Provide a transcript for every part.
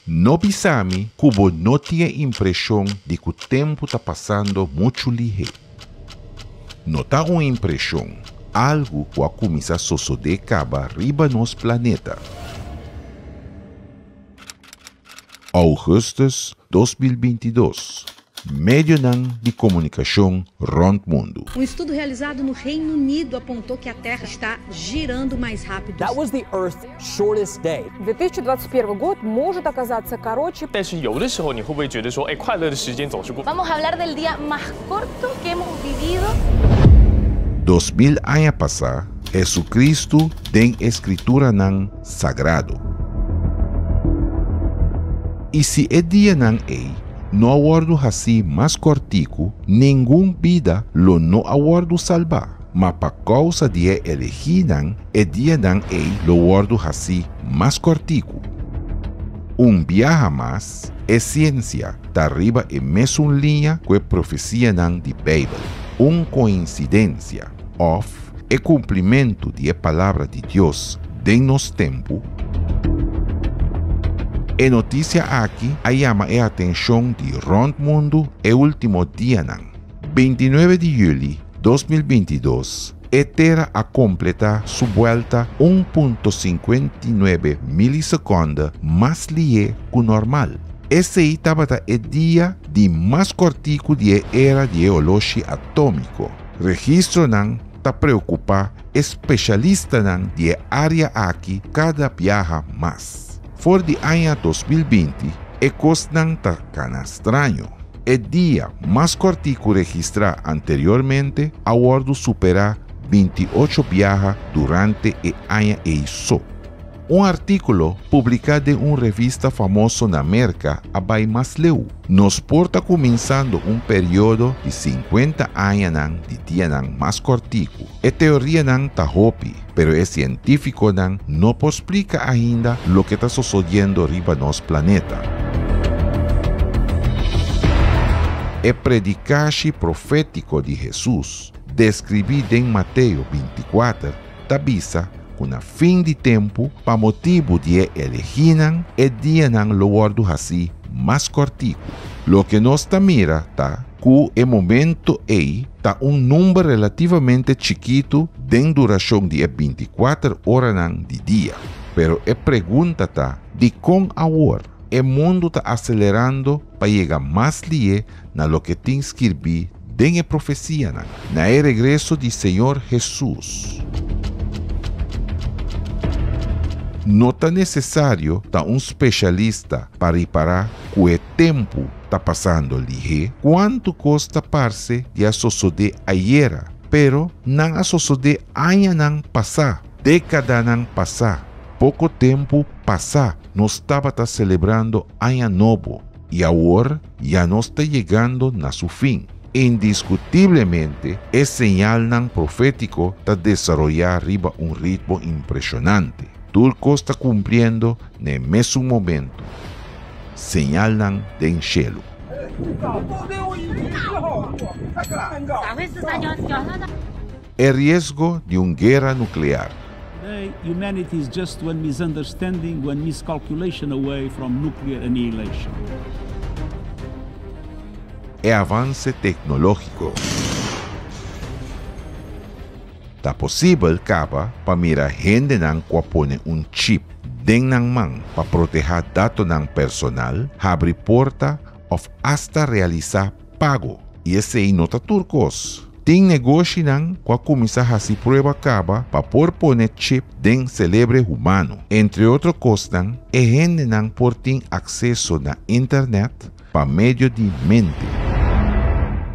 No bisa mi ku bo no tin e impreshon di ku tempu ta pasando muchu lihé. No ta un impreshon, algu ku a kuminsá sosodé kaba riba nos planeta. Ougùstùs 2022, Medionan di komunikashon rònt mundu. Um estudo realizado no Reino Unido apontou que a Terra está girando mais rápido. That was the Earth's shortest day. 2021 год может оказаться короче. 但是有的时候你会不会觉得说，哎，快乐的时间总是过？ Vamos a hablar del día más corto que hemos vivido. 2000 aña pasá, Hesukristu den e Skrituranan Sagrado. I si e dianan ei no a wòrdu hasí mas kòrtiku, ningun bida lo no a wòrdu salbá, ma pa kousa di e elegínan e dianan ei lo wòrdu hasí mas kòrtiku. Un biaha mas, e siensia ta riba e mesun liña ku e profesianan di Beibel. Un koinsidensia òf e kumplimentu di e Palabra di Dios den nos tempu? E notisia aki a yama e atenshon di rònt mundu e último dianan. 29 di yüli 2022, e tera a kompletá su buèlta un punto 59 milisekònde mas lihé ku normal. Esei tabata e dia di mas kòrtiku di e era di e oloshi atómiko. Registronan ta preokupá e spesialistanan di e área aki kada biaha mas. For di aña 2020 e kosnan ta kana straño. E dia mas kòrtiku registrá anteriormente a wòrdu superá 28 biaha durante e aña ei so. Un artíkulo publiká den un revista famoso na Merka a bai mas leu. Nos por ta kuminsando un periodo di 50 añanan di dianan mas kòrtiku. E teorianan ta hopi, pero e sientífikonan no por splika ainda loke ta sosodiendo riba nos planeta. E predikashi profétiko di Hesus, deskribí den Mateo 24, ta bisa ku na fin di tempu, pa motibu di e elegínan, e dianan lo wòrdu hasí mas kòrtiku. Loke nos ta mira ta ku e momento ei ta un number relativamente chikitu den durashon di e 24 oranan di dia. Pero e pregunta ta, dikon awor e mundu ta aselerando pa yega mas lihé na loke tin skirbí den e profesianan, na e regreso di Señor Hesus? No ta nesesario ta un speshalista pa ripará ku e tempu ta pasando lihé. Kuantu kos ta parse di a sosodé ayera, pero nan a sosodé añanan pasá, dékadanan pasá. Poko tempu pasá nos tabata selebrando Aña Nobo i awor ya nos ta yegando na su fin. Indiskutiblemente e señalnan profétiko ta desaroyá riba un ritmo impreshonante. Tur kos ta kumpliendo na e mesun momentu. Señalnan den shelu. E riesgo di un guera nuklear. Today, humanity is just one misunderstanding, one miscalculation away from nuclear annihilation. E avanse teknológiko. Ta posibel kaba pa mira hendenan ku a pone un chip den nan man pa protehá datonan personal, habri porta òf asta realisá pago. I esei no ta tur kos. Tin negoshinan ku a kuminsá hasi prueba kaba pa por pone chip den selebre humano. Entre otro kosnan, e hendenan por tin akseso na internet pa medio di mente.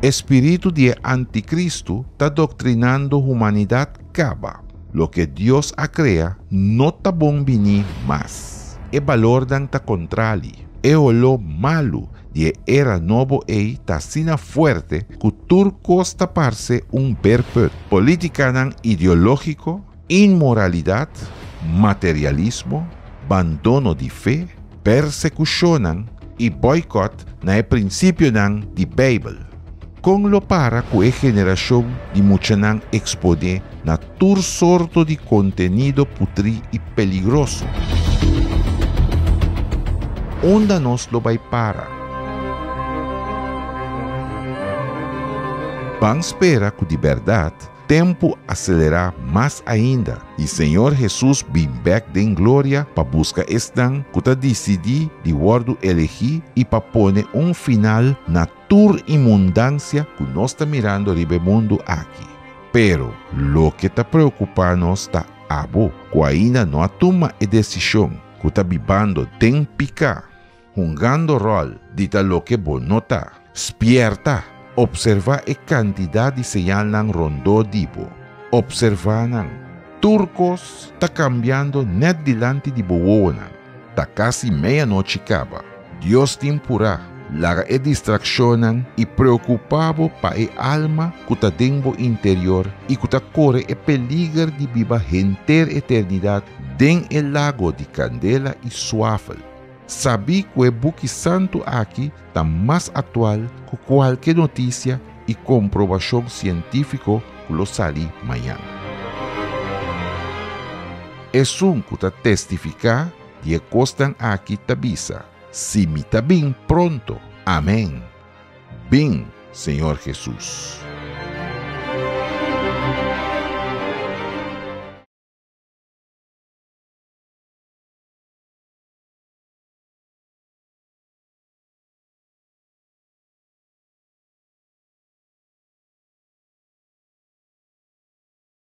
E spiritu di e antikristu ta doktrinando humanidat kaba. Loke Dios a krea no ta bon bini mas. E balornan ta kontrali. E oló malu di e era nobo ei ta asina fuerte ku tur kos ta parse un beerput. Politikanan ideológiko, inmoralidat, materialismo, bandono di fe, persekushonnan i bòikòt na e prinsipionan di Beibel. Kon lo para ku e generashon di muchanan eksponé na tur sorto di kontenido putrí i peligroso? Unda nos lo bai para? Ban spera ku di bèrdat tempu aselerá mas ainda i Señor Hesus bin bèk den gloria pa buska esnan ku ta disidí di wòrdu elegí i pa pone un final na tur inmundansia ku nos ta mirando riba e mundu aki. Pero loke ta preokupá nos ta abo ku ainda no a tuma e desishon ku ta bibando den piká, hungando ròl di ta loke bo no ta. Spièrta! Opservá e kantidat di señalnan rondó di bo. Opservá nan. Tur kos ta kambiando nèt dilanti di bo wowonan. Ta kasi meianochi kaba. Dios tin purá. Laga e distrakshonnan i preokupá bo pa e alma ku ta den bo interior i ku ta kore e peliger di biba henter eternidat den e lago di kandela i suafel. Sabí ku e buki santu aki ta mas aktual ku kualke notisia i komprobashon sientífiko ku lo sali mañan. Esun ku ta testifiká di e kosnan aki ta bisa, Si mi ta bin pronto. Amèn. Bin, Señor Hesus.